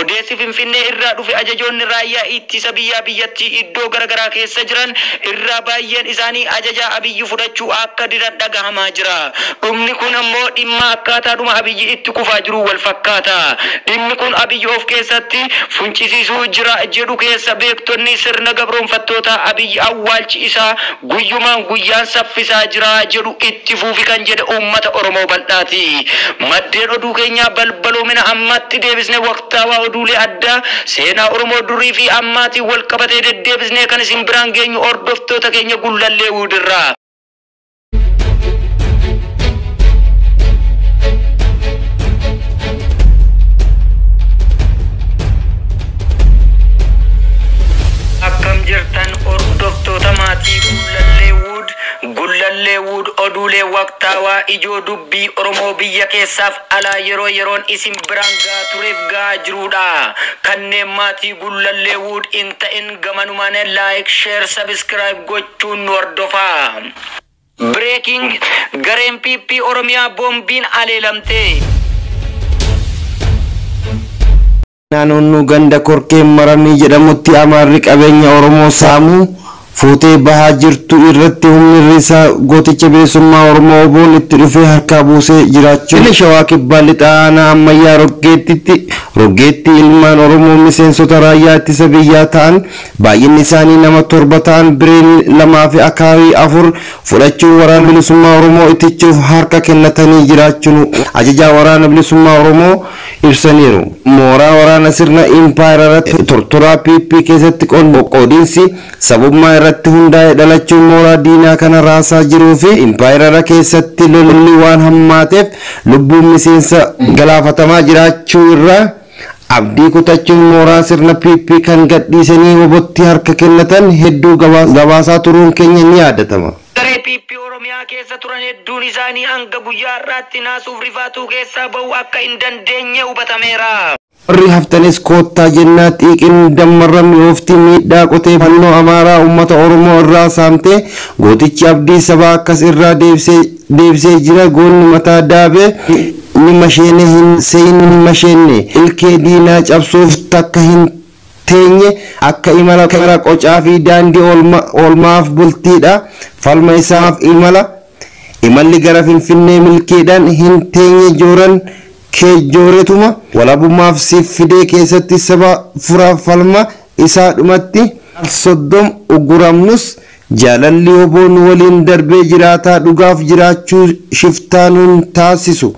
Odeessi Finfinnee irraa dhufe ajajoonni raayyaa ittisa biyyaa biyyattii iddoo garaagaraa keessa jiran irraa baay'een isaanii ajaja Abiyyi fudhachuu akka didan dhagahamaa jira. Dhumni kun ammoo dhimma akkaataadhuma Abiyyi itti kufaa jiru wal fakkaata. Dhimmi kun Abiyyi of keessatti funcisiisuu jira jedhu keessa beektonni sirna gabroonfattoota Abiyyi awwaalchi isaa guyyumaan guyyaan saffisaa jira jedhu itti fuufi kan jedhe uummata Oromoo bal'aati. Maddeen oduu keenyaa balbaloomina ammatti deebisnee waqtaawaa oduulee addaa seenaa Oromoo durii fi ammaatiin wal qabatee deddeebisnee kan isin biraan geenyu hordoftoota keenya Gullallee Wuudirraa. Akkam jirtan hordoftoota maatii Gullallee Wuud. Gullallee Wuud oduulee waqtaawaa ijoo dubbii Oromoo biyya keessaaf alaa yeroo yeroon isin biraan gahaa tureef gahaa jirudha. Kanneen maatii Gullallee Wuud hin ta'in gamanumaan like, share, subscribe gochuun nu hordofaa. Breaking: gareen PP Oromiyaa boombiin aleelamte. Naannoo ganda Korkee Maramii jedhamutti Amaarri qabeenya Oromoo saamuu fuutee bahaa jirtu irratti humni risaa gooticha bilisummaa Oromoo Oboon itti dhufee harkaa buusee jiraachuu. Inni Shawaa Kibbaa Lixaa aanaa Ammayyaa Roggeetti ilmaan Oromoo miseensota raayyaa ittisa biyyaa ta'an baay'inni isaanii nama 7 ta'an bireenii 2 fi akaawii 4 fudhachuun waraana bilisummaa Oromoo ittichuuf harka kennatanii jiraachuun ajajaa waraana bilisummaa Oromoo ibsaniiru. Mooraa waraana sirna impaayera irratti tortoraa PP keessatti qoqqoodinsi sabummaa irratti hundaa'e dhalachuun mooraa diinaa kana raasaa jiruu fi impaayera keessatti lolli waan hammaateef lubbuun miseensa galaafatamaa jiraachuu irraa abdii kutachuun mooraa sirna PP kan gadhiisanii wobotti harka kennatan hedduu gabaasaa turuun keenya ni yaadatama. Garee PP Oromiyaa keessa turan hedduun isaanii hanga guyyaa har'aatti naasuuf rifaatuu keessaa bahuu akka hin dandeenye hubatameera. Warri haftanis koottaa jennaa xiiqin dammarra mi'oofti miidhaa qotee fannoo Amaaraa uummata Oromoo irraa saamtee gootichi abdii sabaa akkas irraa deebisee jira. Goonni mataa daabee ni masheene hin seeyin ni masheenne ilkee diinaa cabsuuf takka hin teenye akka imala gara qocaa fi daandii oolmaaf bultiidha. Falma isaaf imala imalli gara Finfinnee milkeedhaan hin teenye jooran keejjooretuma walabummaaf siif fidee keessatti saba furaaf falma isaa dhumatti 30 uguramnus jaalalli oboon waliin darbee jiraataa dhugaaf jiraachuu shiftaanuun taasisu.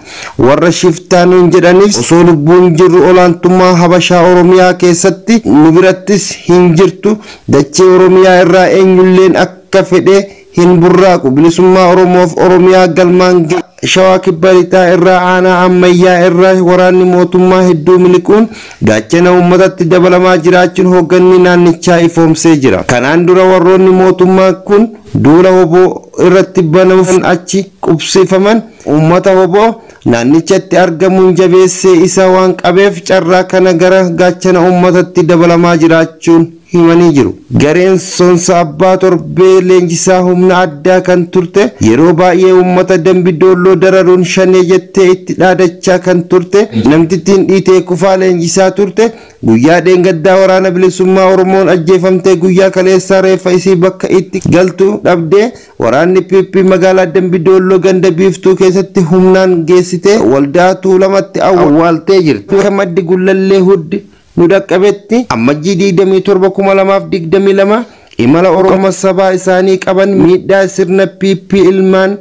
Warra shiftaanuun jedhaniif osoo lubbuun jirru olaantummaa Habashaa Oromiyaa keessatti nu birattis hin jirtu. Dachee Oromiyaa irraa eenyulleen akka fedhe hin burraaqu. Bilisummaa Oromoof Oromiyaa galmaan Shawaa Kibba Lixaa irraa aanaa Ammayyaa irraa waraanni mootummaa hedduu miliquun gaachana uummatatti dabalamaa jiraachuun hoogganni naannichaa ifoomsee jira. Kanaan dura warroonni mootummaa kun duula hoboo irratti banamuun achi qubsiifaman uummata hoboo naannichatti argamuun jabeessee isa waan qabeef carraa kana gara gaachana uummatatti dabalamaa jiraachuun himanii jiru. Gareen Sonsa Abbaa Torbee leenjisaa humna addaa kan turte yeroo baay'ee uummata Dambi Doolloo dararuun shanee jettee itti dhaadachaa kan turte namtittiin dhiitee kufaa leenjisaa turte guyyaa dheengaddaa waraana bilisummaa Oromoon ajjeefamtee guyyaa kaleessaa reeffa isii bakka itti galtu dhabdee waraanni PP magaalaa Dambi Doolloo ganda Biiftuu keessatti humnaan geessite waldaa Tuulamatti awwaaltee jirti. Akka maddi Gullallee Huddi nu dhaqqabetti ammajjii 27,2022 imala Oromoo sabaa isaanii qaban miidhaa sirna PP ilmaan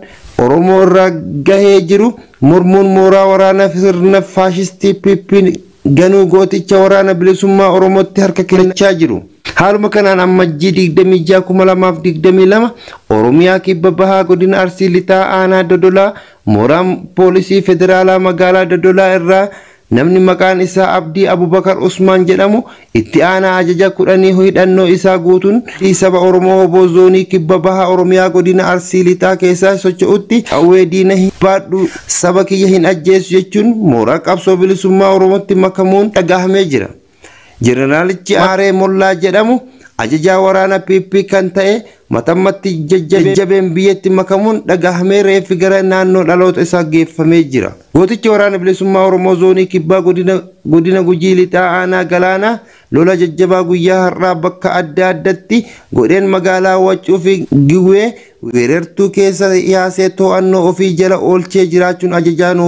Oromoo irraa gahee jiru mormuun mooraa waraana sirna faashistii PP ganuu gooticha waraana bilisummaa Oromootti harka kennachaa jiru. Haaluma kanaan ammajjii 26,2022 Oromiyaa Kibba Bahaa godina Arsii Lixaa aanaa Dodolaa mooraa poolisii federaalaa magaalaa Dodolaa irraa namni maqaan isaa Abdii Abubakar Usmaan jedhamu itti aanaa ajaja 10 hidhannoo isaa guutuun saba Oromoo Hoboo zoonii Kibba Bahaa Oromiyaa godina Arsii Lixaa keessaa socho'utti qawwee diina hin baadhu saba kiyya hin ajjeesu jechuun mooraa qabsoo bilisummaa Oromootti makamuun dhagahamee jira. Jeneraalichi Aaree Mollaa jedhamu ajajaa waraana PP kan ta'e Matammatti jajjabeen biyyatti makamuun dhagahamee reeffi gara naannoo dhaloota isaa geeffamee jira. Gootichi Waraana Bilisummaa Oromoo Zoonii Kibbaa Godina Gujii Lixaa Aanaa Galaanaa lola jajjabaa guyyaa har'aa bakka adda addatti godheen magaalaa Waccuu fi Giwee weerartuu keessa yaasee to'annoo ofii jala oolchee jiraachuun ajajaan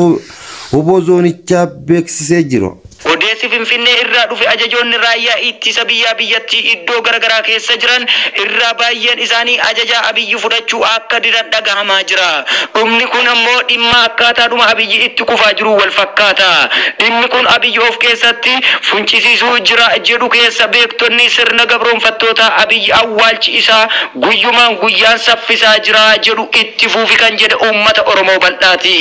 hoboo zoonichaa beeksisee jiru. Odeessi Finfinnee irraa dhufe ajajoonni raayyaa ittisa biyyaa biyyattii iddoo garaagaraa keessa jiran irraa baay'een isaanii ajaja Abiyyi fudhachuu akka didan dhagahamaa jira. Dhumni kun ammoo dhimma akkaataadhuma Abiyyi itti kufaa jiru wal fakkaata. Dhimmi kun Abiyyi of keessatti funcisiisuu jira jedhu keessa beektonni sirna gabroonfattoota Abiyyi awwaalchi isaa guyyumaan guyyaan saffisaa jira jedhu itti fuufi kan jedhe uummata Oromoo bal'aati.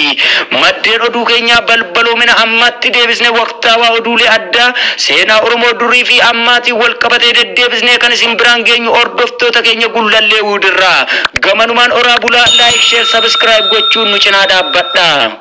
Maddeen oduu keenyaa balbaloomina ammatti deebisnee waqtaawaa oduulee addaa seenaa Oromoo durii fi ammaatiin wal qabatee deddeebisnee kan isin biraan geenyu hordoftoota keenya Gullallee Wuudirraa. Gamanumaan oraa bulaa, like, share, subscribe gochuun nu cinaa dhaabbadha.